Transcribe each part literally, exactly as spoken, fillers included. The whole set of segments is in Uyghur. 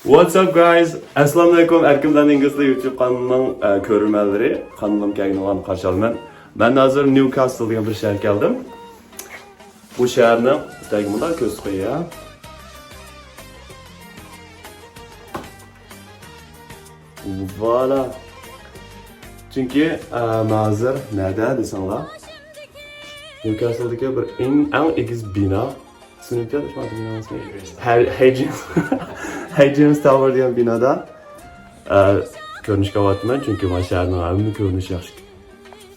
What's up, guys? ئەسسالامۇئەلەيكۇم. ئەركىن بىلەن ئىنگلىز تىلى يۇتۇب قانىلىنىڭ، ئە، كۆرۈرمەنلىرى، قانىلىمغا كەلگىنىڭلارنى قارشى ئالىمەن. مەن ھازىر نيۇكاسل دېگەن بىر شەھەرگە كەلدىم. بۇ شەھەرنىڭ سىلەرگە مۇنداق كۆرسىتىپ قوياي. ۋالا. چۈنكى، ئە، مەن ھازىر نەدە دېسەڭلار، نيۇكاسلدىكى بىر ئەڭ، ئەڭ ئېگىز بىنا. سىنىپ ياد ئىشماتى بىناسى. ھەي-، ھەيجېمس. ھەيجېمس تاۋېر دېگەن بىنادا، ئە، كۆرۈنۈشكە ئاۋاتىمەن، چۈنكى مانا شەھەرنىڭ ھەممە كۆرۈنۈشى ياخشى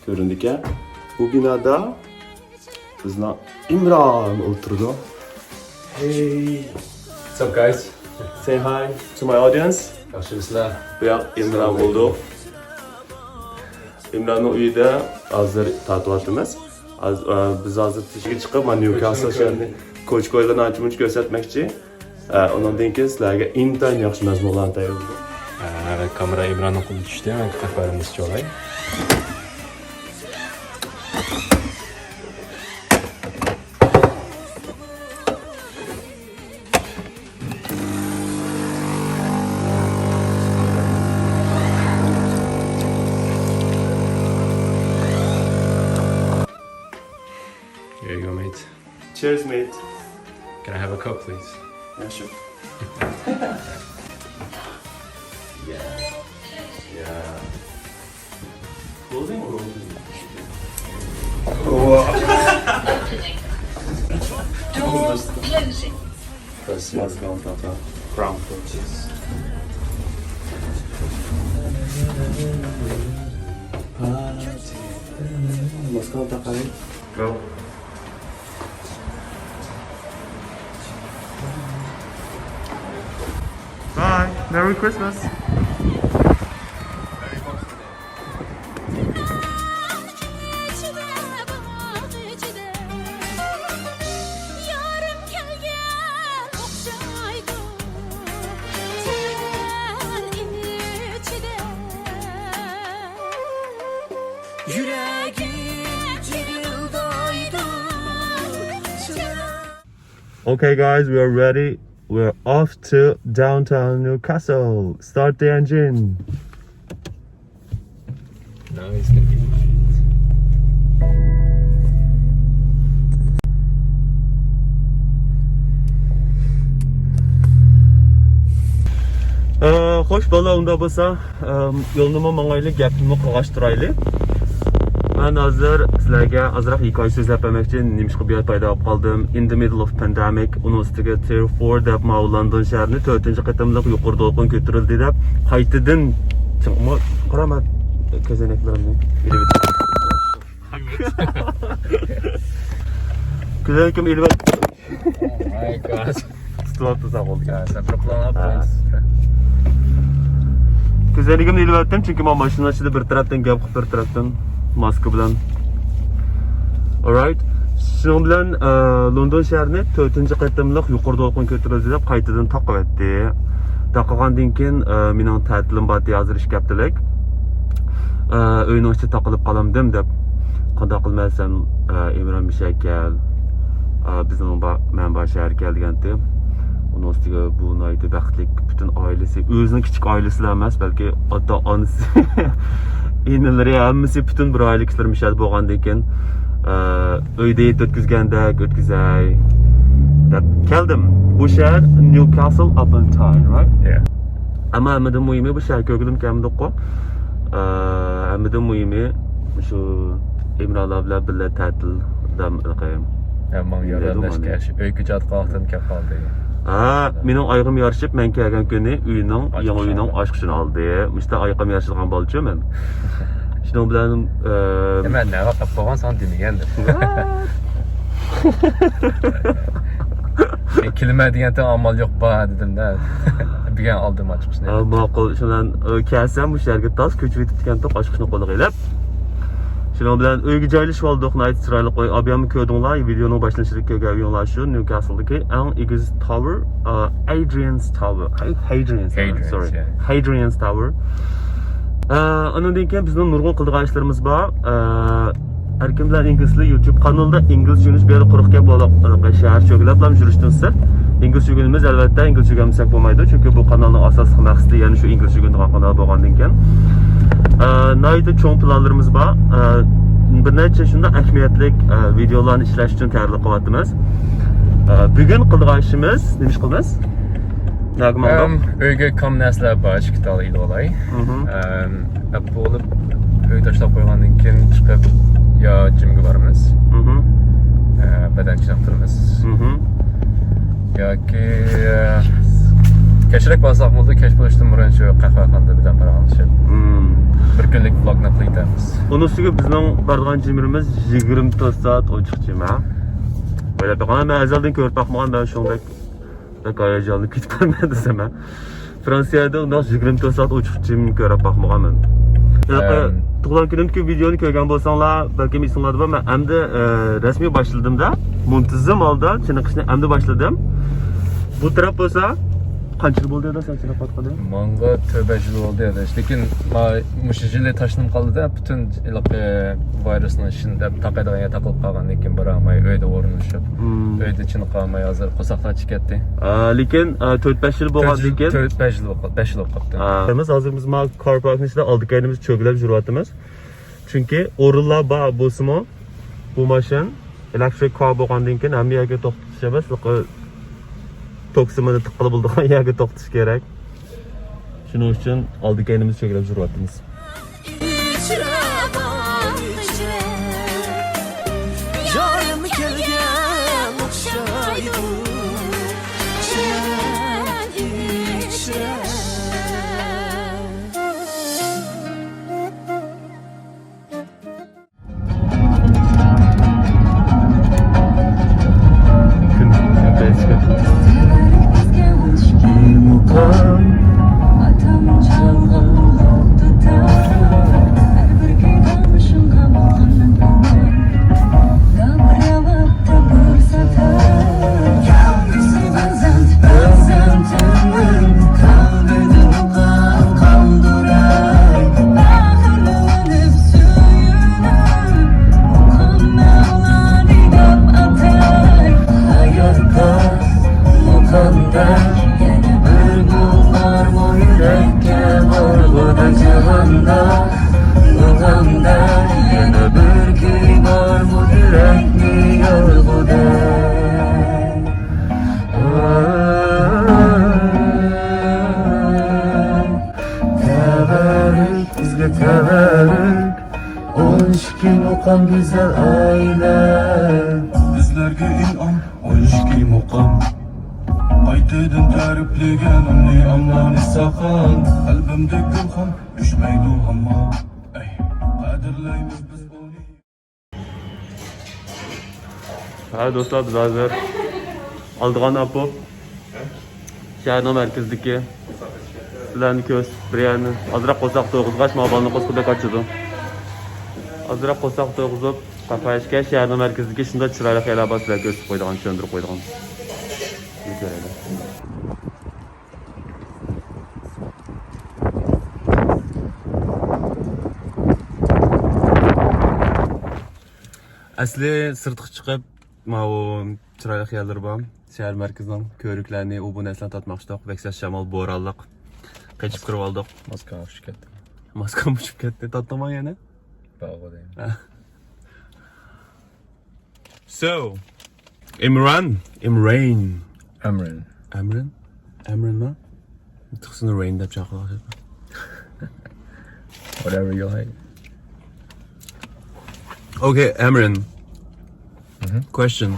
كۆرۈنىدىكەن. بۇ بىنادا بىزنىڭ ئىمران ئولتۇرىدۇ. Hey. What's up, guys? Say hi to my audience. ياخشىمۇسىلەر؟ بۇ ياق ئىمران بولدى. ئىمراننىڭ ئۆيىدە ھازىر تارتىۋاتىمىز. ھاز-، ئە، بىز ھازىر تېشىگە چىقىپ، مانا نيۇكاسل شەھىرىنى، كوچا-كويلىرىنى ئانچە-مۇنچە كۆرسەتمەكچى. ئە، ئۇنىڭدىن كېيىن سىلەرگە ئىنتايىن ياخشى مەزمۇنلارنى تەييارلىدۇق. ئە، كامېرا ئىمراننىڭ قولىدا چۈشتى، مەن ئەخبارىمىزچە ئولاي. Here you go, mate. Cheers, mate. Can I have a cup, please? Yeah, sure. Yeah. Yeah. Closing or opening? Door closing. Moscow Tata. Crown Coaches. Moscow Tata. Go. Bye. Merry Christmas. Okay, guys, we are ready. We're off to downtown Newcastle. Start the engine. Now he's gonna be quiet. ئە، خوش، بالىلار، ئۇنداق بولسا، ئەم، يولنىمۇ ماڭايلى، گەپنىمۇ قىلغاشتۇرايلى. مەن ھازىر سىلەرگە ئازراق ھېكايە سۆزلەپ بەرمەكچى، نېمىشقا بۇ يەردە پەيدا بولۇپ قالدىم. In the middle of pandemic، ئۇنىڭ ئۈستىگە تىر فور دەپ ماۋۇ لوندون شەھىرىنى تۆتىنچى قېتىملىق يۇقىرى دولقۇن كۆتۈرۈلدى دەپ، قايتىدىن، چىڭ-، مۇ-، قارا، مەن كۆزەينەكلىرىمنى ئېلىۋېتىپ. كۆزەينىكىمنى ئېلىۋەت. Oh my God. تۇتۇۋاپتۇ، ساق بول. يا، سەن تۇرۇپ قالغان. ھە. كۆزەينىكىمنى ئېلىۋەتتىم، چۈنكى مانا ماشىنا ئىچىدە بىر تەرەپتىن گەپ قىلىپ، بىر تەرەپتىن ماسكا بىلەن. Alright. شۇنىڭ بىلەن، ئە، لوندون شەھىرىنى تۆتىنچى قېتىملىق يۇقىرى دولقۇن كۆتۈرۈلدى دەپ قايتىدىن تاقىۋەتتى. تاقىغاندىن كېيىن، ئە، مېنىڭ تەتىلىم بارتى ھازىر ئىككى ھەپتىلىك. ئە، ئۆينىڭ ئىچىدە تاقىلىپ قالامدىم دەپ، قانداق قىلىمەن دېسەم، ئە، ئىمران بىشەكەل، ئە، بىزنىڭ با-، مەن بار شەھەرگە كەل دېگەنتى. ئۇنىڭ ئۈستىگە بۇ ناھايىتى بەختلىك، پۈتۈن ئائىلىسى، ئۆزىنىڭ كىچىك ئائىلىسىلا ئەمەس، بەلكى ئاتا-ئانىسى، ئىنىلىرى، ھەممىسى، پۈتۈن بىر ئائىلە كىشىلىرى مۇشۇ يەردە بولغاندىن كېيىن، ئە، ئۆيدە يېتە ئۆتكۈزگەندەك ئۆتكۈزەي دەپ كەلدىم. بۇ شەھەر Newcastle upon Tyne، right? Yeah. ئەمما ھەممىدىن مۇھىمى، بۇ شەھەر كۆرگىلىمۇ كەلمىدۇققۇ. ئە، ھەممىدىن مۇھىمى، شۇ ئىمرانلار بىلەن بىللە تەتىل دەم ئېلىقى. ھەممىڭ ياردەملەشكەچ، ئۆي كۆچەتكەن ۋاقتىم كەپ قالدى. ھە، مېنىڭ ئايىغىم يارىشىپ، مەن كەلگەن كۈنى ئۆينىڭ، يېڭى ئۆينىڭ ئاچقۇچىنى ئالدى. مۇشۇنداق ئايىغىم يارىشىدىغان بالىچۇ مەن. شۇنىڭ بىلەن، ئە، نېمە، نەۋاق قىلىپ قويغان ساڭا دېمىگەندىم. كېلىمە دېگەنتىم ئامال يوق بار دېدىم-دە. بۈگۈن ئالدىم ئاچقۇچنى. ئە، ماقۇل. شۇنىڭ بىلەن، ئە، كەلسەم مۇشۇ يەرگە تاس كۆچۈۋېتىپتىكەنتۇق ئاچقۇچنى قولىغا ئېلىپ. شۇنىڭ بىلەن ئۆيگە جايلىشىپ ئالدۇق. ناھايىتى چىرايلىق ئۆي. ئابىياممۇ كۆردۈڭلار، ۋىدېئونىڭ باشلىنىشىدا كۆرگەن ئۆيۈڭلار شۇ، نيۇكاسلدىكى ئەڭ ئېگىز تاۋېر، ئە، ئەيدرىيەنس تاۋېر. ھەي، ھەيدرىيەنس تاۋېر، سورى. ھەيدرىيەنس تاۋېر. ئە، ئۇنىڭدىن كېيىن بىزنىڭ نۇرغۇن قىلىدىغان ئىشلىرىمىز بار. ئە، ئەركىن بىلەن ئىنگلىز تىلى يۇتۇب قانىلىدا ئىنگلىزچە ئۆگىنىش، بۇ يەردە قۇرۇق گەپ بولاق، شەھەر چۆگىلەپلا يۈرۈشتىن سىرت. ئىنگلىزچە ئۆگىنىمىز، ئەلۋەتتە، ئىنگلىزچە ئۆگەنمىسەك بولمايدۇ، چۈنكى بۇ قانالنىڭ ئاساسلىق مەقسىتى يەنە شۇ ئىنگلىزچە ئۆگىنىدىغان قانال بولغاندىن كېيىن. ئە، ناھايىتى چوڭ پىلانلىرىمىز بار. ئە، بىر نەچچە شۇنداق ئەھمىيەتلىك، ئە، ۋىدېئولارنى ئىشلەش ئۈچۈن تەييارلىق قىلىۋاتىمىز. ئە، بۈگۈن قىلىدىغان ئىشىمىز، نېمە ئىش قىلىمىز؟ نەگە ماڭدۇق؟ ئەم، ئۆيگە كام نەرسىلەر بار، ئىككى تال ئېلىپ ئالاي. مھم. ئەم، ئەپ بولۇپ، ئۆيگە تاشلاپ قويغاندىن كېيىن چىقىپ يا جىمگە بارىمىز، مھم. ئە، بەدەن چېنىقتۇرىمىز. مھم. ياكى، ئە، كەچرەك بارساق بولىدۇ، كەچ بولۇشتىن بۇرۇن شۇ قەھۋەخانىدا بىلەن پاراڭلىشىپ، مم. بىر كۈنلۈك ۋلوگنى قىلىۋېتەرمىز. ئۇنىڭ ئۈستىگە بىزنىڭ بارىدىغان جىمىمىز يىگىرمە تۆت سائەت ئوچۇق جىم، ھە؟ ئويلاپ بېقىڭ، مەن ئەزەلدىن كۆرۈپ باقمىغان، مەن شۇنداق بەك ھاياجانلىنىپ كېتىپ بارىمەن دېسەم، ھە؟ فرانسىيەدە ئۇنداق يىگىرمە تۆت سائەت ئوچۇق جىم كۆرۈپ باقمىغانمەن. ھېلىقى ئەم. تۇغۇلغان كۈنۈمدىكى ۋىدېونى كۆرگەن بولساڭلار، بەلكىم ئېسىڭلاردا بار، مەن ئەمدى، ئە، رەسمىي باشلىدىم-دە، مۇنتىزىم ھالدا چېنىقىشنى ئەمدى باشلىدىم. بۇ تەرەپ بولسا، قانچە يىل بولدى ئەدە سەن چېنىقىۋاتقىلى؟ ماڭا تۆت بەش يىل بولدى ئەدە. لېكىن ما-، مۇشۇ يىلى تاشلىنىپ قالدى-دە، پۈتۈن ھېلىقى ۋىرۇسنىڭ ئىچىدە تاقايدىغان يەر تاقىلىپ قالغاندىن كېيىن بارالماي، ئۆيدە ئورۇنلىشىپ، مم. ئۆيدە چېنىقالماي، ھازىر قورساقلار ئېچىپ كەتتى. ئا، لېكىن، ئا، تۆت بەش يىل بولغاندىن كېيىن، تۆت، بەش يىل بولۇپ، بەش يىل بولۇپ قاپتۇ. ئا، بىز ھازىر بىز ما كار پاركنىڭ ئىچىدە ئالدى كەينىمىز چۆگىلەپ يۈرۈۋاتىمىز. چۈنكى ئورۇنلار بار بولسىمۇ، بۇ ماشىنا ئېلېكترىك كار بولغاندىن كېيىن ھەممە يەرگە توختىتىش ئەمەس، توك سىمىنى تىققىلى بولىدىغان يەرگە توختىتىش كېرەك. شۇنىڭ ئۈچۈن ئالدى كەينىمىز چۆگىلەپ يۈرۈۋاتىمىز. يارىم كەلگەن ئوخشايدۇ. كۈن ئەتەيسىكەن. تەۋەررۈك، بىزگە تەۋەررۈك. ئون ئىككى مۇقام گۈزەل ئائىلە. بىزلەرگە ئىنئام، ئون ئىككى مۇقام. قايتىدىن تەرىپلىگەن ئۇنى ئامانى ساخان. قەلبىمدە گۈلخان ئۆچمەيدۇ ھامان. ئەي، قەدىرلەيمىز بىز ئۇنى. ھە، دوستلار، بىز ھازىر ئالدىغان ئاپوپ شەھەرنىڭ مەركىزىدىكى سىلەرنى كۆرسىتىپ بىر يەرنى ئازراق قورساق تويغۇزغاچ، مانا بالىنىڭ قورسىقى بەك ئاچىدۇ. ئازراق قورساق تويغۇزۇپ، قاپايىشكە شەھەرنىڭ مەركىزىدىكى شۇنداق چىرايلىق يەرلەر بار، سىلەرگە كۆرسىتىپ قويىدىغان، چۈشەندۈرۈپ قويىدىغان. بىر كۆرەيلى. ئەسلى سىرتقا چىقىپ، ماۋۇ چىرايلىق يەرلىرى بار. شەھەر مەركىزىنىڭ كۆۋرۈكلەرنى، ئۇ بۇ نەرسىلەرنى تارتماقچىدۇق. بەك سەت شامال، بورانلىق. قېچىپ كىرىۋالدۇق. ماسكام ئۇچۇپ كەتتى. ماسكام ئۇچۇپ كەتتى. تارتتىڭمۇ يەنە؟ باغۇ دەيمەن. So، ئىمران، ئىمرەين. ئەمرىن. ئەمرىن؟ ئەمرىنما؟ تىقسىنى رەين دەپ چاقىرىۋاتىدۇ. Whatever you like. Okay، ئەمرىن. مهم. Question.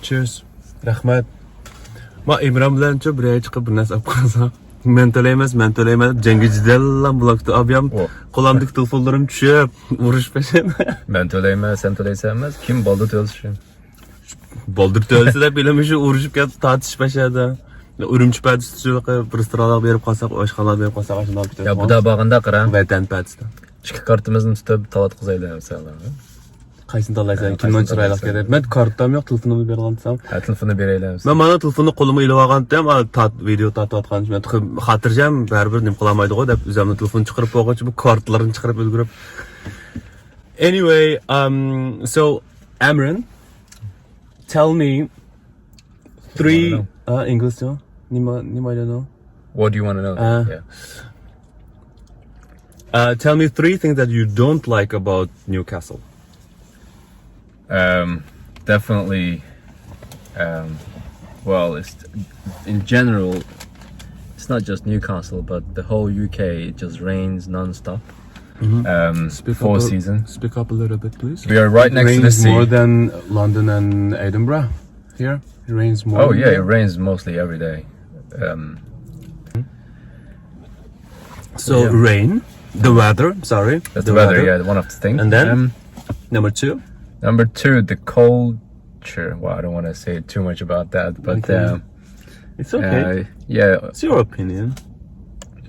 Cheers. رەھمەت. ما ئىمران بىلەنچۇ بىر يەرگە چىقىپ بىر نەرسە ئاپ قالسا، مەن تۆلەيمەن، مەن تۆلەيمەن دەپ جەڭگى جېدەللام بولاپتۇ. ئابىيام، ئۇ، قولامدىكى تېلېفونلىرىم چۈشۈپ، ئۇرۇشۇپ بېشىدى. مەن تۆلەيمەن، سەن تۆلەيسەن ئەمەس، كىم بالدۇر تۆلىسۇن؟ بالدۇر تۆلىسە دەپ ئېلىم شۇ ئۇرۇشۇپ كەتتى، تارتىشىپ باشلىدى. ئۈرۈمچى پەدىسى شۇ رېستورانلارغا بېرىپ قالساق، ئاشخانىلارغا بېرىپ قالساق، ئاشۇنداق كېتىدۇ. يا، بۇدا بارغاندا قارا. ۋەتەن پەدىسى. ئىككى كارتىمىزنى تۇتۇپ تاۋات قىزايلى دېسەڭلار. قايسىنى تاللايسەن؟ ھە، كىمنىڭ قايسىنى چىرايلىق تاللايسەن؟ كېرەك؟ مەن كارتام يوق، تېلېفونۇمنى بېرىۋالسام. ھە، تېلېفوننى بېرەيلى. مەن مانا تېلېفوننى قولۇمغا ئېلىۋالغانتىم، ئا، تارت-، ۋىدېئو تارتىۋاتقان، مەن تېخى خاتىرجەم، بەرىبىر نېمە قىلالمايدىغۇ دەپ، ئۆزۈمنىڭ تېلېفونىنى چىقىرىپ بولغۇچە بۇ كارتىلىرىنى چىقىرىپ ئۈلگۈرۈپ. Anyway، um, so، ئەمرىن، tell me، Three. Uh, English, no? Nima, nima, I don't know. What do you want to know? Uh, yeah. Uh, tell me three things that you don't like about Newcastle. Um, definitely. Um, well, it's in general. It's not just Newcastle, but the whole U K. It just rains non-stop. Um, Speak four up a- seasons. Speak up a little bit, please. We are right It next to the rains sea. More than London and Edinburgh. Here, it rains more. Oh than yeah, it here. Rains mostly every day. Um, So yeah. Rain, the weather. Sorry, that's the, weather. Yeah, one of the things. And then um, number two. Number two, the culture. Well, I don't want to say too much about that, but Okay. um, It's okay. Uh, yeah, It's your opinion.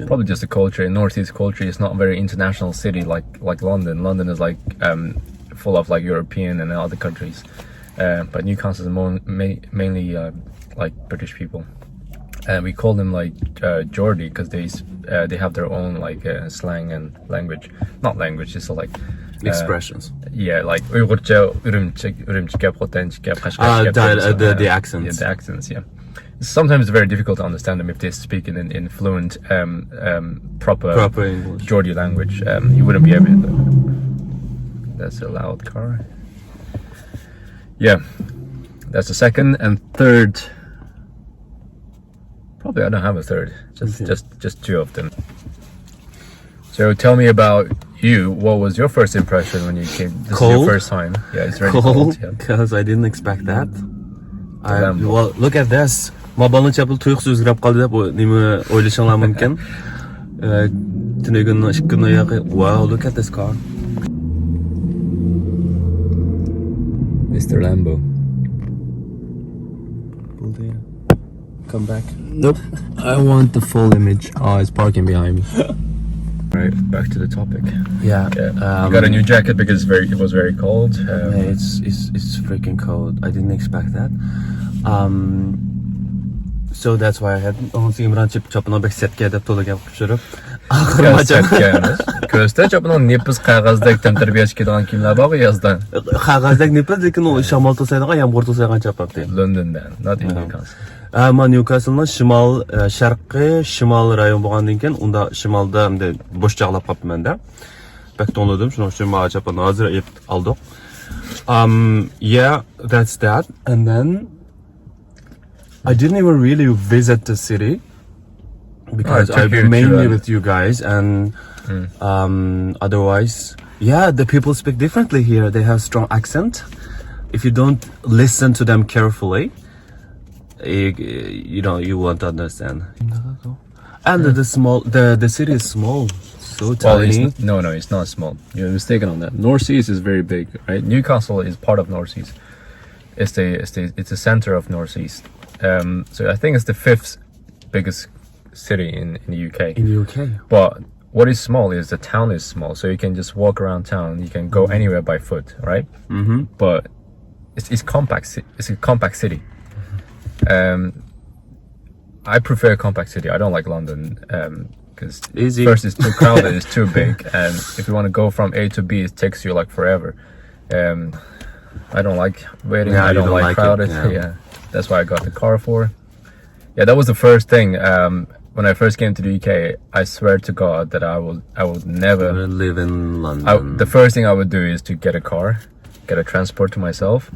Probably just the culture. Northeast culture is not a very international city like like London. London is like um, full of like European and other countries. Uh, but Newcastle is more, ma- mainly uh, like British people, and we call them like uh, Geordie because they s- uh, they have their own like uh, slang and language. Not language, just like uh, Expressions. Yeah, like Uyghurcha, Ürümçi, Ürümçi gap, Khotanchi gap, Qashqai Ah, gap, the- and uh, the- uh, the accents. Yeah, the accents. Yeah, sometimes it's very difficult to understand them if they speak in in, in fluent um, um, proper Proper English. Geordie language. Um, you wouldn't be able to. That's a loud car. Yeah, that's the second and third. Probably I don't have a third. Just Okay. just just two of them. So tell me about you. What was your first impression when you came? This is your Cold. First time. Yeah, it's really Cold, cold. Yeah. Because I didn't expect that. I, Lambo. Well, look at this. ما بالنى چاپىلا تۇيۇقسىز ئۆزگىرەپ قالدى دەپ نېمە ئويلىشىڭلار مۇمكىن. تۈنۈگۈننىڭ ئىككى كۈنى ياقى. Wow, look at this car. Mister Lambo. Come back. Nope. I want the full image. Oh, it's parking behind me. Right, back to the topic. Yeah. Yeah. Um, You got a new jacket because it's very, it was very cold. Um, Yeah, it's it's it's freaking cold. I didn't expect that. Um, so that's why I had. ئاڭسى ئىمران چاپىنىڭ بەك سەتكە دەپ تولا گەپ قىلىپ يۈرۈپ. ئاخىرى كۆستە چاپىنىڭ نېپىز قەغەزدەك تەنتەربىيە كىيىدىغان كىيىملەر بارغۇ يازدا. قەغەزدەك نېپىز، لېكىن ئۇ شامال توسايدىغان، يامغۇر توسايدىغان چاپان. London'dan, not in Yeah. Newcastle. ئەمما نيوكاسلنىڭ شىمال، ئە، شەرقىي شىمال رايون بولغاندىن كېيىن، ئۇندا شىمالدا ئەمدى بوش چاغلاپ قاپتىمەن-دە. بەك توڭلىدىم، شۇنىڭ ئۈچۈن ماڭا چاپان ھازىر ئېلىپ ئالدۇق. Um, yeah, that's that. And then I didn't even really visit the city because I took I've you been to mainly a- with you guys, and um, otherwise, yeah, the people speak differently here. They have strong accent. If you don't listen to them carefully, you, you know, you won't understand. And the, the small, the, the city is small, so Well, it's tiny. Not, no, no, it's not small. You're mistaken on that. Northeast is very big, right? Newcastle is part of Northeast. It's the it's the it's the center of Northeast. Um, so I think it's the fifth biggest city in in the U K. In the U K. But what is small is the town is small, so you can just walk around town. You can go anywhere by foot, right? Mm-hmm. But it's it's compact. Ci- It's a compact city. Um, I prefer a compact city. I don't like London. Um, because Easy. First it's too crowded, it's too big, and if you want to go from A to B, it takes you like forever. Um, I don't like waiting. Yeah, I you don't, don't like, like it, crowded. Yeah. Yeah, that's why I got the car for. Yeah, that was the first thing. Um, when I first came to the U K, I swear to God that I will, I will never. Never live in London. I, the first thing I would do is to get a car, get a transport to myself.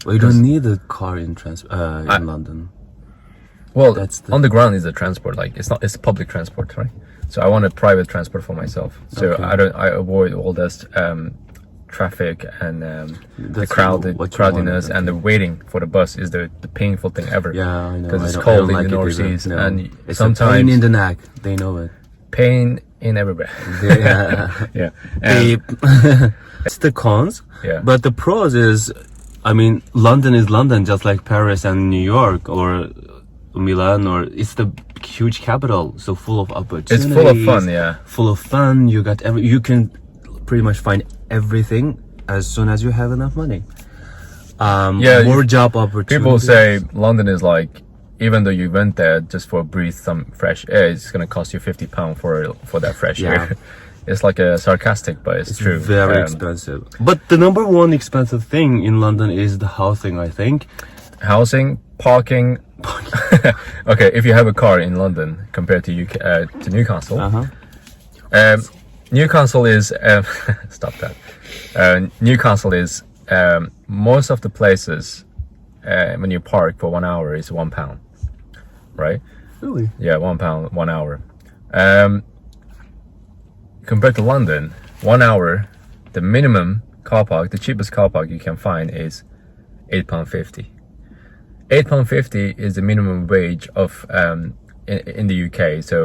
Well, you don't need a car in trans uh, I- in London. Well, That's the- on the ground is a transport. Like it's not, it's public transport, right? So I want a private transport for myself. So Okay. I don't, I avoid all this um, traffic and um, the That's crowded what you crowdiness wanted, and the okay. Waiting for the bus is the, the painful thing ever. Yeah, I know. Because I it's don't, cold I don't in like the it either. Northeast, No. And It's sometimes a pain in the neck. They know it. Pain in everywhere. Yeah. Yeah. And- Beep. It's the cons. Yeah. But the pros is, I mean, London is London, just like Paris and New York or Milan, or it's the huge capital, so full of opportunities. It's full of fun, yeah. Full of fun. You got every. You can pretty much find everything as soon as you have enough money. Um, Yeah, more you- job opportunities. People say London is like, even though you went there just for breathe some fresh air, it's gonna cost you fifty pound for for that fresh Yeah. air. It's like a sarcastic, but it's, It's true. very Um, expensive. But the number one expensive thing in London is the housing, I think. Housing, parking. Okay, if you have a car in London compared to U K, uh, to Newcastle, Uh-huh. um, Newcastle is um, stop that. Uh, Newcastle is um, most of the places uh, when you park for one hour is one pound, right? Really? Yeah, one pound, one hour. Um, compared to London, one hour, the minimum car park, the cheapest car park you can find is eight pound fifty. Eight pound fifty is the minimum wage of um, in, in the U K. So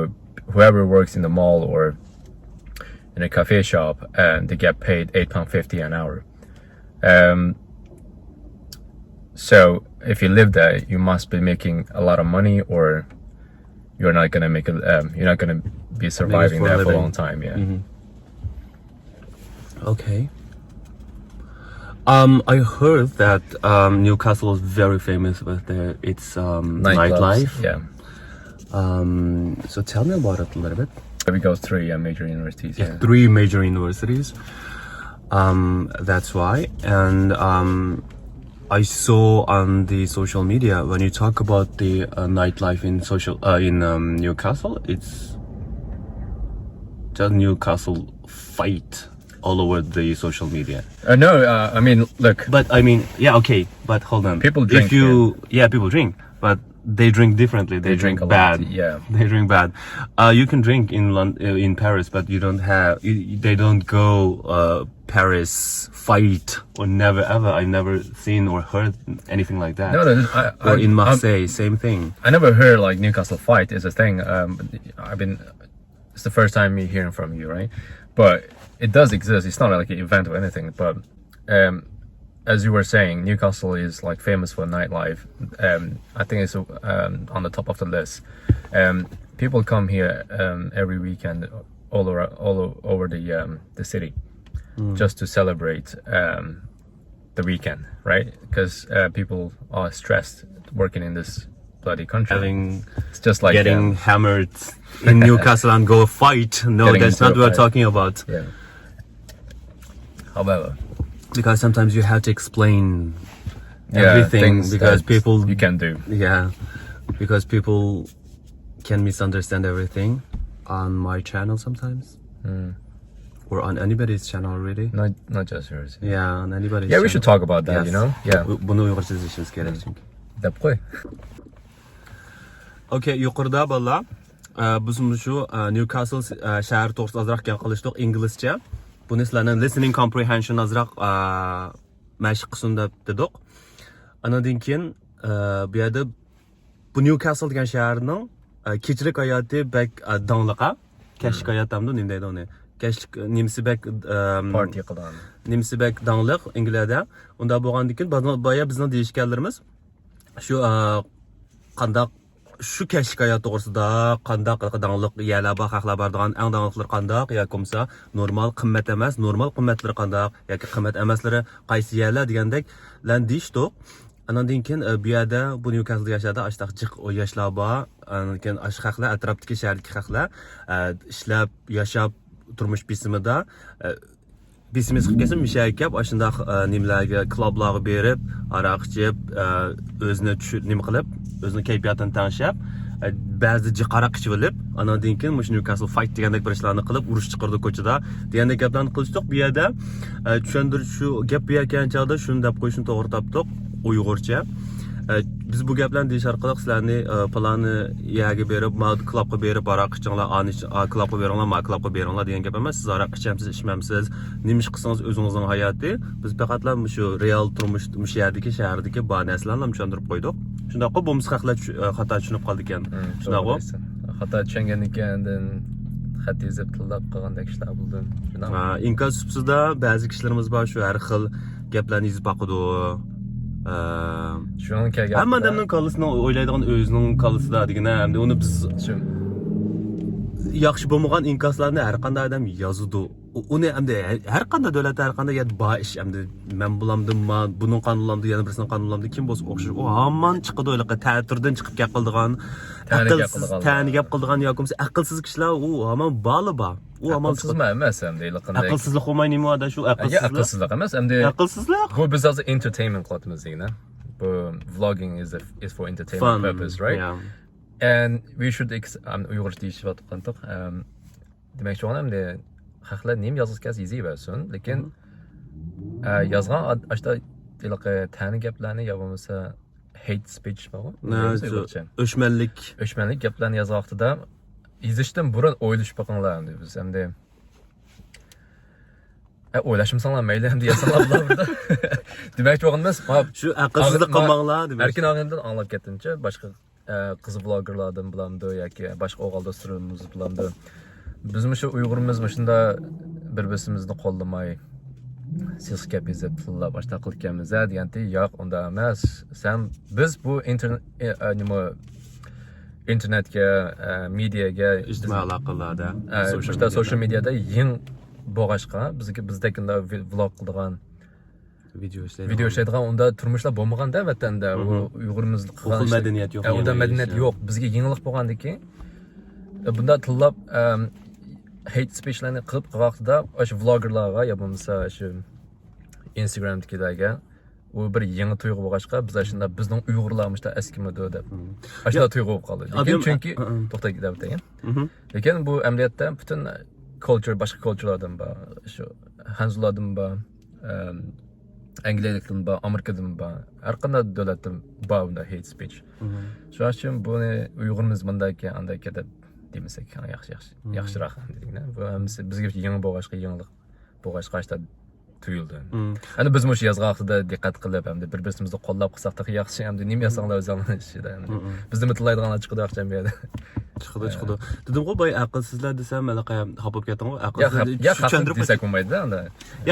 whoever works in the mall or in a cafe shop, um, they get paid eight pound fifty an hour. Um, so if you live there, you must be making a lot of money, or you're not gonna make a, um, you're not gonna be surviving for a there for a living. long time. Yeah. Okay. Um, I heard that um, Newcastle is very famous with their its um, Nightclubs, nightlife. Yeah. Um, so tell me about it a little bit. We go through, yeah, major universities. Yeah. Three major universities. Um, that's why. And um, I saw on the social media when you talk about the uh, nightlife in social uh, in um, Newcastle, it's just Newcastle fight all over the social media. Uh, no, uh, I mean, look, But I mean, yeah, okay. But hold on. People drink, If you, yeah, people drink, but they drink differently. They, They drink a lot, bad. Yeah. They drink bad. Uh, you can drink in Lon- uh, in Paris, but you don't have. You, they don't go uh, Paris fight or never ever. I've never seen or heard anything like that. No, no, I, Or I, in I'm- Marseille, same thing. I never heard like Newcastle fight is a thing. Um, I've been, it's the first time me hearing from you, right? But it does exist. It's not like an event or anything. But um, as you were saying, Newcastle is like famous for nightlife. Um, I think it's um, on the top of the list. Um, people come here um, every weekend, all over, all o- over the um, the city, just to celebrate um, the weekend, right? Because uh, people are stressed working in this bloody country. Having It's just like getting um, hammered in Newcastle and go fight. No, Getting that's into not a what we're fight. Talking about. Yeah. However, Because sometimes you have to explain yeah, everything things because that people you can do. Yeah, because people can misunderstand everything on my channel sometimes, Mm. or on anybody's channel really. Not not just yours. Yeah, on anybody's Yeah, we channel. should talk about that. Yes. You know. Yeah. Bu- Bunu uyg'urcha izleyishimiz kerak çünkü. Deb qo'y. Okay, yuqorida bolalar, e, biz shu e, Newcastle e, shahar to'g'risida ozroq gap qilishdik inglizcha. Buni sizlarni listening comprehension ozroq e, mashq qilsin deb dedik. Anandan keyin e, bu yerda bu Newcastle degan shaharning e, kechilik hayoti bak e, dangliq a. Kashlik hayot hamda nima deydi uni? Kashlik nimasi bak e, Party qilgan. nimasi bak dangliq Angliyada. Unda bo'lgandan keyin boya bizning deyishganlarimiz shu e, qandoq shu kashlik hayot to'g'risida qandoq dangliq yerlar bor, xalqlar boradigan eng dangliqlari qandoq yoki bo'lmasa normal qimmat emas, normal qimmatlari qandoq yoki qimmat emaslari qaysi yerlar degandek lan deyishdiq. Anandan keyin e, bu yerda bu Newcastle yasharda ashtaq jiq yoshlar bor. Anandan keyin ash xalqlar, atrofdagi shahardagi xalqlar e, ishlab, yashab, turmush besimida e, besimizga kelsin, mishaga kelib, ashundoq e, nimalarga, klublarga berib, aroq ichib, e, o'zini tushir nima qilib, o'zini kayfiyatini tanishib, e, ba'zida jiq aroq ichib olib, anandan keyin mush Newcastle fight degandek bir ishlarni qilib, urush chiqardi ko'chada degandek gaplarni qilishdiq bu yerda. E, tushuntirish shu gap bu yerga kelgan chog'da shuni deb qo'yishni to'g'ri topdik uyg'urcha. E, biz bu gaplarni deyish orqali sizlarni e, paloni yerga berib, ma klubga berib, aroq ichinglar, ani ichi- a, klubga beringlar, ma klubga beringlar degan gap emas. Siz aroq ichamsiz, ichmamsiz, nima ish qilsangiz o'zingizning hayoti. Biz faqatla shu real turmush, shu yerdagi, shahardagi bor narsalarni tushuntirib qo'ydik. Shundoqku, bo'lmasa xalqlar tush- e, xato tushunib qoldi ekan. Shundoqku? Xato tushungan ekan, xat yozib tillab qilgandek ishlar bo'ldi. Shundoq. Ha, inkas supsida ba'zi kishilarimiz bor, shu har xil gaplarni yozib boqadi. Ha. Shunga kelgan Hamma odamning kallasini o'ylaydigan o'zining kallasida degina, hamda uni biz Shu- yaxshi bo'lmagan inkaslarni har qanday odam yozadi. U- Uni hamda har qanday davlatda, har qanday yerda bor ish. Hamda men bulamdim, ma buning qonunlamdi, yana birisining qonunlamdi, kim bo'lsa o'xshash. U hamon chiqadi, o'ylaqa ta'tirdan chiqib gap qiladigan, Ta'na gap aqlsiz, qiladigan. Ta'na gap qiladigan yoki bo'lmasa aqlsiz kishilar u hamon bor. U hamon Aqlsizmi emas endi iliqindek. Aqlsizlik bo'lmay nima da shu Ya, aqlsizlik. Aqlsizlik emas endi. Aqlsizlik. Bu biz hozir entertainment qilyapmiz degina. بۇ vlogging is, a, is for entertainment purpose, right? Yeah. And we should ex- ئۇيغۇرچە دېيىشىۋاتقانتۇق. دېمەكچى بولغىنىم، ئەمدى خەقلەر نېمە يازغۇسى كەلسە يېزىۋەرسۇن، لېكىن ئە، يازغان ئاشتا ھېلىقى تەنە گەپلەرنى يا بولمىسا hate speech بارغۇ، ئۆچمەنلىك، ئۆچمەنلىك گەپلەرنى يازغان ۋاقتىدا يېزىشتىن بۇرۇن ئويلىشىپ بېقىڭلار ئەمدى. بىز ئەمدى ئە، ئويلاشمىساڭلار مەيلى، ئەمدى يازساڭلار بولىدۇ. دېمەكچى بولغىنىمىز، شۇ ئەقىلسىزلىك قىلماڭلار دېمەكچى. ئەركىن ئاغىنىمدىن ئاڭلاپ كەتتىمچە، باشقا ئە، قىز ۋلوگېرلاردىن بولامدۇ ياكى باشقا ئوغۇل دوستلىرىمىز بولامدۇ؟ بىز مۇشۇ ئۇيغۇرىمىز مۇشۇنداق بىر-بىرسىمىزنى قوللىماي، سېسىق گەپ يېزىپ، تىللاپ، ئاشۇنداق قىلىپ كەلمىز-ھە دېگەنتى، ياق، ئۇنداق ئەمەس. سەن، بىز بۇ ئىنتېرنېت، ئە، ئە، نېمە، ئىنتېرنېتكە، ئە، مېدىيەگە، ئىجتىمائىي ئالاقىلاردا، ئە، مۇشۇنداق سوشىيال مېدىيەدە يېڭى بولغاچقا، بىزگە، بىزدەك ئۇنداق ۋلوگ قىلىدىغان ۋىدېو ئىشلەيدىغان. ۋىدېو ئىشلەيدىغان ئۇنداق تۇرمۇشلار بولمىغاندا ۋەتەندە. ئۇ ئۇيغۇرىمىز قىلغان ئىشلار. مەدەنىيەت يوق، ئۇنداق مەدەنىيەت يوق. بىزگە يېڭىلىق بولغاندىكىن، بۇنداق تىللاپ، ئەم، hate speechلارنى قىلىپ قىلغان ۋاقتىدا، ئاشۇ ۋلوگېرلارغا يا بولمىسا شۇ ئىنستاگرامدىكىلەرگە ئۇ بىر يېڭى تۇيغۇ بولغاچقا، بىز ئاشۇنداق بىزنىڭ ئۇيغۇرلار مۇشۇنداق ئەسكىمىدۇ دەپ ئاشۇنداق تۇيغۇ بولۇپ قالدى. لېكىن چۈنكى، توختاي دەپ ئۆتەيىن. لېكىن بۇ ئەمەلىيەتتە پۈتۈن كولچۇر، باشقا كولچۇرلاردىن بار، شۇ خەنزۇلاردىن بار، ئەم، ئەنگلىيەلىكتىن بار، ئامېرىكىدىن بار، ھەر قانداق دۆلەتتىن بار بۇنداق hate speech. شۇنىڭ ئۈچۈن بۇنى ئۇيغۇرىمىز مۇنداككەن، ئانداككەن دەپ دېمىسەك ياخشى، ياخشى، ياخشىراق دېگىنە. بۇ ھەممىسى بىزگە يېڭى بولغاچقا، يېڭىلىق بولغاچقا ئاشۇنداق تۇيۇلدى. ئەمدى بىز مۇشۇ يازغان ۋاقتىدا دىققەت قىلىپ، ئەمدى بىر-بىرىمىزنى قوللاپ قىلساق تېخى ياخشى. ئەمدى نېمە يازساڭلار ئۆزۈڭلار ئىچىدە. ئەمدى بىزدىنمۇ تىللايدىغانلار چىقىدۇ ئاخشام بۇ يەردە. چىقىدۇ، چىقىدۇ. دېدىمغۇ، باي ئەقىلسىزلەر دېسەم، ھېلىقى خاپا بولۇپ كەتتىڭغۇ. ياق، ئەقىلسىزلەر ياق، چۈشەندۈرۈپ دېسەك بولمايدۇ ئەمدى.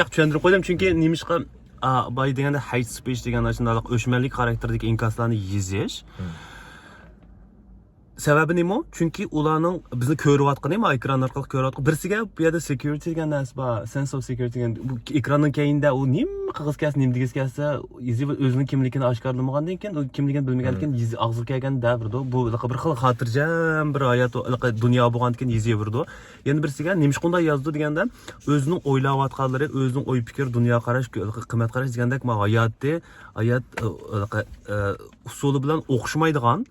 ياق، چۈشەندۈرۈپ قويدۇم، چۈنكى نېمىشقا، ئا، باي دېگەندە hate speech دېگەن ئاشۇنداق ئۆچمەنلىك خاراكتېردىكى ئىنكاسلارنى يېزىش. سەۋەبى نېمە؟ چۈنكى ئۇلارنىڭ بىزنى كۆرۈۋاتقىنى، ما ئېكران ئارقىلىق كۆرۈۋاتقان. بىرسىگە بۇ يەردە security دېگەن نەرسە بار، sense of security دېگەن. بۇ ئېكراننىڭ كەينىدە ئۇ نېمە قىلغۇسى كەلسە، نېمە دېگۈسى كەلسە، يېزىپ ئۆزىنىڭ كىملىكىنى ئاشكارىلىمىغاندىن كېيىن، ئۇ كىملىكىنى بىلمىگەندىن كېيىن يېزى ئاغزىغا كەلگەن دەۋېرىدۇ. بۇ بىر خىل خاتىرجەم بىر ھايات، دۇنيا بولغاندىن كېيىن يېزىۋېرىدۇ. يەنە بىرسىگە نېمىشقا ئۇنداق يازىدۇ دېگەندە، ئۆزىنىڭ ئويلاۋاتقانلىرى، ئۆزىنىڭ ئوي پىكىر، دۇنيا قاراش، قىممەت قاراش دېگەندەك، ما ھاياتى، ھايات، ئۇسۇلى بىلەن ئوخشىمايدىغان،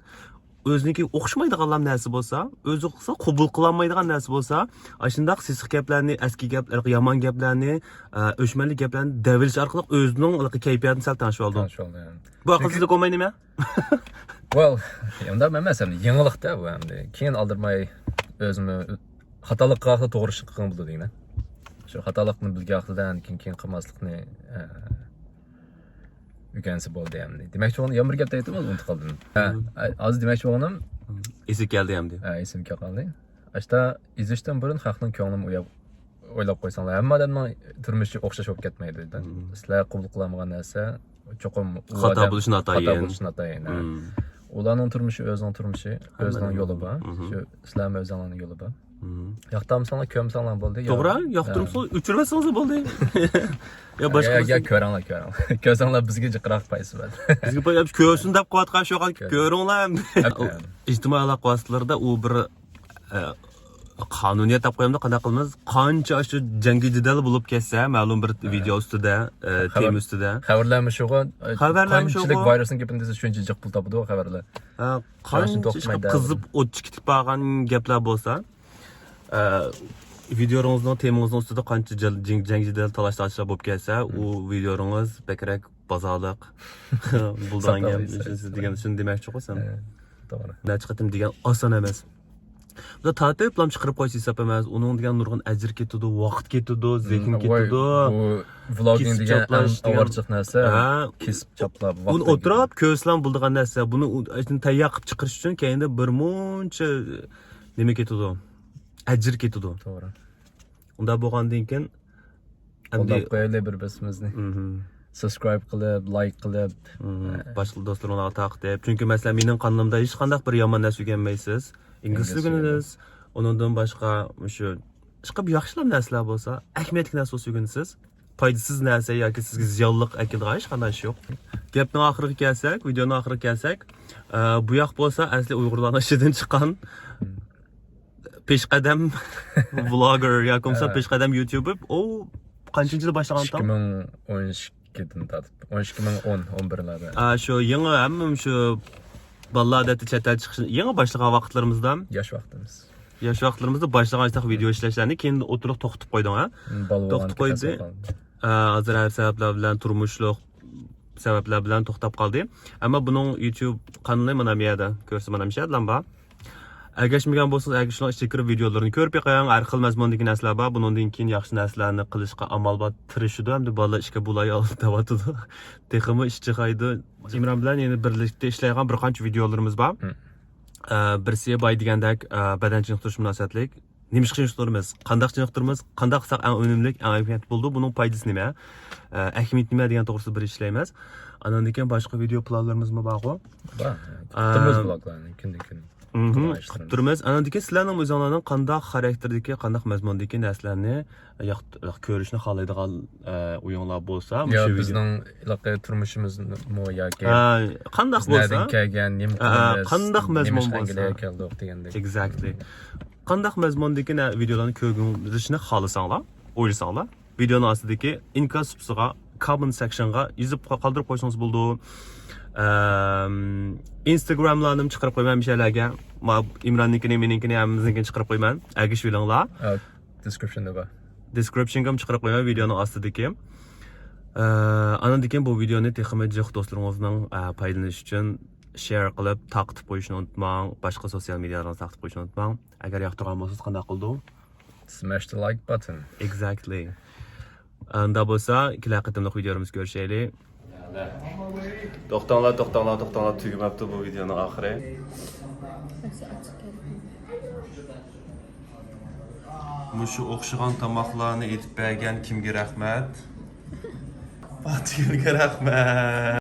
ئۆزىنىڭكى ئوخشىمايدىغانلام نەرسە بولسا، ئۆزى قىلسا قوبۇل قىلالمايدىغان نەرسە بولسا، ئاشۇنداق سېسىق گەپلەرنى، ئەسكى گەپ، يامان گەپلەرنى، ئە، ئۆچمەنلىك گەپلەرنى دەۋېلىش ئارقىلىق ئۆزىنىڭ كەيپىياتىنى سەل تەڭشىۋالىدۇ. تەڭشىۋالدى، يەنى. بۇ ئەقىلسىزلىك بولمايدۇمۇ؟ Well، ئۇنداق ئەمەس ئەمدى. يېڭىلىق-تە بۇ ئەمدى. كېيىن ئالدىرىماي ئۆزىمۇ خاتالىق قىلغان توغرا ئىشنى قىلغىلى بولىدۇ دېگىنە. شۇ خاتالىقنى بىلگەن ۋاقتىدا كېيىن، كېيىن قىلماسلىقنى، ئە، ئۆگەنسە بولدى ئەمدى. دېمەكچى بولغىنىم، يەنە بىر گەپ دەيتتىم، ئۇنتۇپ قالدىم. ھە، ھازىر دېمەكچى بولغىنىم. ئېسىگە كەلدى ئەمدى. ھە، ئېسىمگە كەلدى. ئاشتا يېزىشتىن بۇرۇن خەقنىڭ كۆڭلىنى ئويلاپ، ئويلاپ قويساڭلار. ھەممە ئادەمنىڭ تۇرمۇشى ئوخشاش بولۇپ كەتمەيدۇ. سىلەر قوبۇل قىلالمىغان نەرسە چوقۇم خاتا بولۇشى ناتايىن. خاتا بولۇشى ناتايىن، ھە. ئۇلارنىڭ تۇرمۇشى ئۆزىنىڭ تۇرمۇشى، ئۆزىنىڭ يولى بار. شۇ سىلەرمۇ ئۆزۈڭلارنىڭ يولى بار. ياقتۇرمىساڭلار، كۆرمىسەڭلار بولدى. توغرا، ياقتۇرمىسىڭلار ئۆچۈرۈۋەتسىڭىز بولدى. يا باشقا يا، يا، كۆرۈڭلار، كۆرۈڭلار. كۆرسەڭلار بىزگە جىقراق پايدىسى بار. بىزگە پايدا، كۆرسۇن دەپ قىلىۋاتقان شۇ، كۆرۈڭلار. ئىجتىمائىي ئالاقە ۋاسىتىلىرىدە ئۇ بىر، ئە، قانۇنىيەت دەپ قويامدۇ، قانداق قىلىمىز؟ قانچە ئاشۇ جەڭگى جېدەل بولۇپ كەتسە، مەلۇم بىر ۋىدېئو ئۈستىدە، ئە، تېما ئۈستىدە. خەۋەرلەرمۇ شۇغۇ، قانچىلىك ۋايرۇسنىڭ گېپىنى دېسە، شۇنچە جىق پۇل تاپىدۇ خەۋەرلەر. قانچە قىزىپ ئوت چىقىپ باققان گەپلەر بولسا، ئە، ۋىدېئوڭىزنىڭ تېمىڭىزنىڭ ئۈستىدە قانچە جەل-، جەڭ-، جەڭگى جېدەل، تالاش-تارتىشلار بولۇپ كەتسە، ئۇ ۋىدېئوڭىز بەكرەك بازارلىق بولىدىغان گەپ. دېگەن، شۇنى دېمەكچىغۇ سەن. توغرا. نەچچە قېتىم دېگەن ئاسان ئەمەس. بۇ تارتىپلام چىقىرىپ قويسا ھېساب ئەمەس. ئۇنىڭ دېگەن نۇرغۇن ئەجىر كېتىدۇ، ۋاقىت كېتىدۇ، زېھىن كېتىدۇ. بۇ ۋلوگىنگ دېگەن ئەڭ ئاۋارىچىلىق نەرسە. كېسىپ چاپلاپ، ئۇنى ئوتتۇرىغا ئېلىپ كۆرسىلەم بولىدىغان نەرسە. بۇنى تەييار قىلىپ چىقىرىش ئۈچۈن كەينىدە بىر مۇنچە نېمە كېتىدۇ؟ ئەجىر كېتىدۇ. توغرا. ئۇنداق بولغاندىن كېيىن ئەمدى قوللاپ قويايلى بىر-بىرىمىزنى. سابسكرايب قىلىپ، لايك قىلىپ، باشقا دوستلىرىڭلارغا تارقىتىپ. چۈنكى، مەسىلەن، مېنىڭ قانىلىمدا ھېچقانداق بىر يامان نەرسە ئۆگەنمەيسىز. ئىنگلىز تىلى ئۆگىنىسىز. ئۇنىڭدىن باشقا مۇشۇ ئىشقىلىپ ياخشىلا نەرسىلەر بولسا، ئەھمىيەتلىك نەرسە بولسا ئۆگىنىسىز. پايدىسىز نەرسە ياكى سىزگە زىيانلىق ئەكېلىدىغان ھېچقانداق ئىش يوق. گەپنىڭ ئاخىرىغا كەلسەك، ۋىدېئونىڭ ئاخىرىغا كەلسەك، ئە، بۇ ياق بولسا ئەسلى ئۇيغۇرلارنىڭ ئىچىدىن چىققان پېشقەدەم ۋلوگېر ياكى بولمىسا پېشقەدەم يۇتۇبېر. ئۇ قانچىنچى يىلى باشلىغان؟ ئىككى مىڭ ئون ئىككى. ئىككىدىن تارتىپ، ئون ئىككى مىڭ ئون، ئون بىرلەردە. ئا، شۇ يېڭى ھەممىمۇ شۇ بالىلار ئادەتتە چەت ئەل چىقىشنى يېڭى باشلىغان ۋاقىتلىرىمىزدا، ياش ۋاقتىمىز. ياش ۋاقىتلىرىمىزدا باشلىغان ئىشتاق ۋىدېئو ئىشلەشلەرنى كېيىن ئوتتۇرىغا توختىتىپ قويدۇڭ ھە؟ بالا توختىتىپ قويدى. ئا، ھازىر ھەر سەۋەبلەر بىلەن، تۇرمۇشلۇق سەۋەبلەر بىلەن توختاپ قالدى. ئەمما بۇنىڭ يۇتۇب قانىلى مانا بۇ يەردە، كۆرسە مانا مۇشۇ يەردىلا بار. ئەگەشمىگەن بولسىڭىز، ئەگىشىڭلار، ئىچىگە كىرىپ ۋىدېئولىرىنى كۆرۈپ بېقىڭ. ھەر خىل مەزمۇندىكى نەرسىلەر بار. بۇنىڭدىن كېيىن ياخشى نەرسىلەرنى قىلىشقا ئامال بار، تىرىشىدۇ. ئەمدى بالىلار ئىشقا بولايال دەۋاتىدۇ. تېخىمۇ ئىچ چىقايدۇ. ئىمران بىلەن يەنە بىرلىكتە ئىشلەيدىغان بىر قانچە ۋىدېئولىرىمىز بار. مم. ئە، بىرسى باي دېگەندەك، ئە، بەدەن چېنىقتۇرۇش مۇناسىۋەتلىك. نېمىشقا چېنىقتۇرىمىز؟ قانداق چېنىقتۇرىمىز؟ قانداق قىلساق ئەڭ ئۈنۈملۈك، ئەڭ ئەھمىيەتلىك بولىدۇ؟ بۇنىڭ پايدىسى نېمە؟ ئە، ئەھمىيىتى نېمە دېگەن توغرىسىدا بىر ئىشلەيمىز. ئاندىن كېيىن باشقا ۋىدېئو پىلانلىرىمىزمۇ بارغۇ؟ بار. كۈتۈپ تۇرىمىز ۋلوگلارنى كۈندىن كۈن. مھم، قىلىدىغان ئىشلىرىمىز. كۈتۈپ تۇرىمىز. ئاندىن كېيىن سىلەرنىڭ ئۆزۈڭلارنىڭ قانداق خاراكتېردىكى، قانداق مەزمۇندىكى نەرسىلەرنى ياق-، ياق-، كۆرۈشنى خالايدىغان، ئە، ئويۇڭلار بولسا، يا مۇشۇ ۋىدېو- بىزنىڭ ھېلىقى تۇرمۇشىمىزمۇ ياكى ئە، قانداق بىز نەدىن بولسا، كەلگەن، نېمە ئە، قىلىمىز، قانداق مەزمۇن نېمىشقا بولسا. ئەنگلىيەگە كەلدۇق دېگەندەك. Exactly. قانداق مەزمۇندىكى نە-، ۋىدېئولارنى كۆرگۈزۈشنى خالىساڭلار، ئويلىساڭلار، ۋىدېئونىڭ ئاستىدىكى ئىنكاس سۇپىسىغا، comment section غا يېزىپ قا-، قالدۇرۇپ قويسىڭىز بولىدۇ. ئەم، ئىنستاگراملارنىمۇ چىقىرىپ قويىمەن مۇشۇ يەرلەرگە. ما-، ئىمراننىڭكىنى، مېنىڭكىنى، ھەممىمىزنىڭكىنى چىقىرىپ قويىمەن. ئەگىشىۋېلىڭلار. ئە، description دا بار. Description غا چىقىرىپ قويىمەن ۋىدېئونىڭ ئاستىدىكى. ئە، ئاندىن كېيىن بۇ ۋىدېئونى تېخىمۇ جىق دوستلىرىڭىزنىڭ، ئە، پايدىلىنىشى ئۈچۈن share قىلىپ تارقىتىپ قويۇشنى ئۇنتۇماڭ. باشقا سوسىيال مېدىيالارغا تارقىتىپ قويۇشنى ئۇنتۇماڭ. ئەگەر ياقتۇرغان بولسىڭىز قانداق قىلىدۇ؟ Smash the like button. Exactly. ئاندا بولسا كېلەر قېتىملىق ۋىدېولىرىمىزدا كۆرۈشەيلى. توختاڭلار، توختاڭلار، توختاڭلار، تۈگىمەپتۇ بۇ ۋىدېئونىڭ ئاخىرى. مۇشۇ ئوخشىغان تاماقلارنى ئېتىپ بەرگەن كىمگە رەھمەت؟ پاتىگۈلگە رەھمەت.